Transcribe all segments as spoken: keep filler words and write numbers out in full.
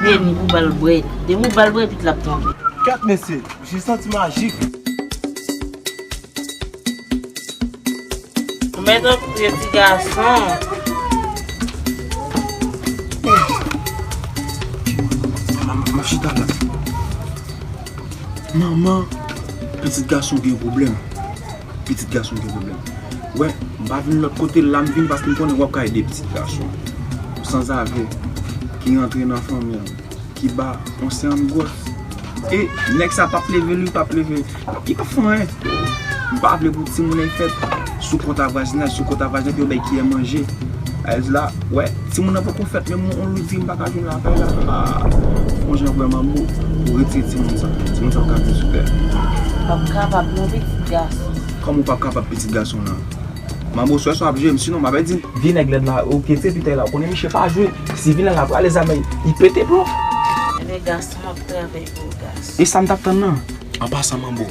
Vini pou ba l bwè. Depi w ba l bwè, epi l ap tonbe. Kèt mesye, misye santi majik. Ou mèt okipe ti gason. M ap chita la. Manman, pitit gason gen pwoblèm. Pitit gason gen pwoblèm. Wè, m pa vin lòt kote la, m vin paske m konnen w ap ka ede pitit gason sanzave ki rantre nan fanmi an, ki ba yon sèyans gwòs. E nèg sa p ap leve, li p ap leve. Li p ap fè anyen. M pa vle pou timoun nan fèt sou kont a vwazinaj, sou kont a vwazinaj, pou yo bay kiyè manje. Alèz la, wè, timoun nan poko fèt, menm yon, yon loudi, m pa ka jwenn lakay la. Ah, yon jan vrèman bo pou retire timoun sa. Timoun sa pa ka viv sou tè. P ap kapab non, pitit gason. Kòman w p ap kapab, pitit gason lan? Manbo, sou sa w ap jwe m, sinon m ap di. Vye nèg lèd la, ou kete pitay la, ou konnen misye pa jwe. Si vin la, la prale zam, li pete plon. Ebyen, gason, m ap travay pou ou, gason. E sa m t ap tann nan? An pasan, Manbo,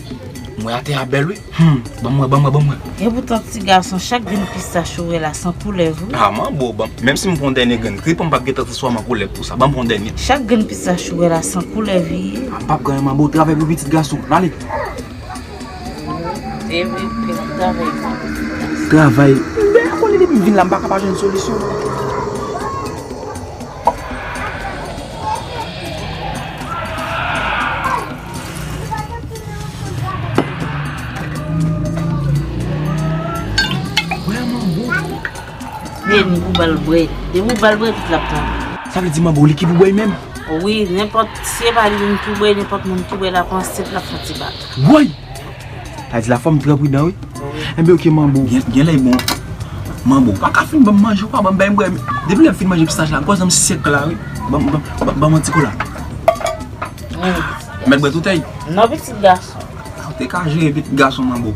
m wè atè a bèl, wi. Hmm, ban m wè, ban m wè, ban m wè. Epoutan, ti gason, chak grenn pistach ou wè la san koulèv, wi. Ah, Manbo, ban, menm si m pran dènye grenn, tripon m p ap gentan transfòme an koulèv pou sa. Ban m pran dènye. Chak grenn pistach ou wè la san koulèv li ye. Ah, m p ap gen anyen, Manbo, travay pou pitit gason. N ale. Epi, epi, travay pou pitit gason. Travay. Lè a konnen depi m vin la, m pa ka pa jwenn solisyon. Vrèman bon. Vini pou ba l bwè. Depi w ba l bwè, tout l ap tonbe. Sa vle di Manbo, li ki pou bwè menm? Wi, nenpòt, si se pa li menm ki bwè, nenpòt moun ki bwè, l ap ansent, l ap fè ti baka. Woy! Sa di la fò m trè pridan, wi. Enben, oke, Manbo. Gen, gen lè bon. Manbo, ou pa ka fin ban m manje, ou pa ban m bay m bwè. Depi lè m fin manje pistach la, gwòs nan m sèk la, wi. Ban m, ban, ban, ban m yon ti kola. Mèt bwè toutèy. Non, pitit gason. Ou te ka jere pitit gason, Manbo.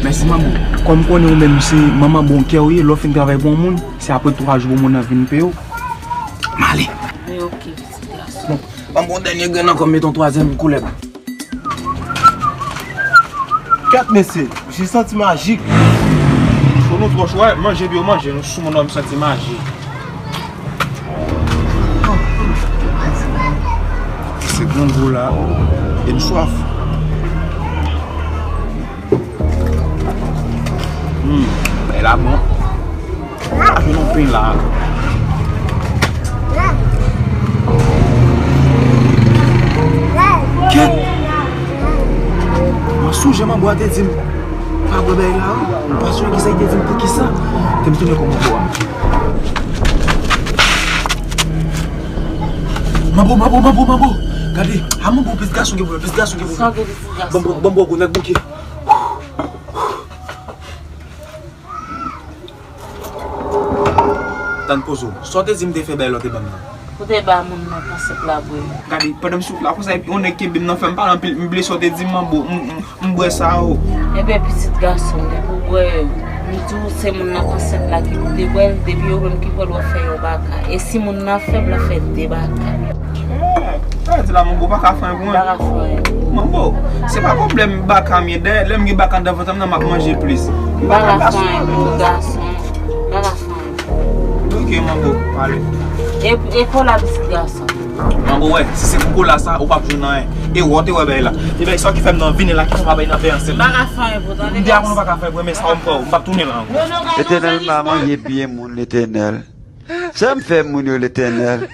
Mèsi, Manbo. Kòm m konnen ou menm, se manman bon kè ou ye, lè w fin travay pou yon moun, se apre twa jou pou moun nan vin peye w. M ale. Wi, oke, pitit gason. Bon. Ban m pran dènye grenn ankò, m met yon twazyèm koulèv. Kèt mesye, misye santi majik. Cho nou twò cho, wè, manje pou yo manje, nou sou moun nan, m santi majik. Se grangou la, e m swaf. Hmm, bagay la bon. A, jwenn yon pen la. Kèt! Mwen sonje Manbo a te di m pa bwè bagay la, wi. Mwen pa sonje kisa li te di m, poukisa. Te m tounen kò Manbo a. Manbo, Manbo, Manbo, Manbo! Gade, a Manbo, plis gason gen pwoblèm, plis gason gen pwoblèm. Sa gen plis gason. Banm, banm, banm, gwo nèg bouke. Tann poze w. Sa w te di m te fè bay lòt e banm nan? Ou te ba moun nan kansèt la bwè. Gade, pandan m sou la konsa, epi yon nèg kenbe m nan fè m pale anpil, m bliye sa w te di m, Manbo, m, m, m bwè sa yo. Enben, pitit gason, depi w bwè yo, m di w se moun nan kansèt la ki pou te bwè l, depi yo menm ki bwè l, w ap fè yon baka. E si moun nan fèb, l ap fè de baka. Eh, sa vle di la, Manbo pa ka fè anyen pou mwen? Pa ka fè anyen. Manbo, se pa pwoblèm baka m ye. Dayè, lè m gen baka anndan vant mwen, m ap manje plis. M pa ka fè anyen pou gason. Pa ka fè anyen. Ok, Manbo, ale. E, e kola pitit gason. Manbo, wè, si se pou kola sa, ou p ap jwenn anyen. E wè, w te wè bagay la. E bagay sa ki fè m nan vini la, ki fè m pa bay nan fè ansanm. Pa ka fè anyen pou tande. M di a moun ou pa ka fè pou mwen, men sa w m pran, m p ap tounen la ankò. Letènèl pa manje pye moun, Letènèl. Sa m fè moun yo, Letènèl.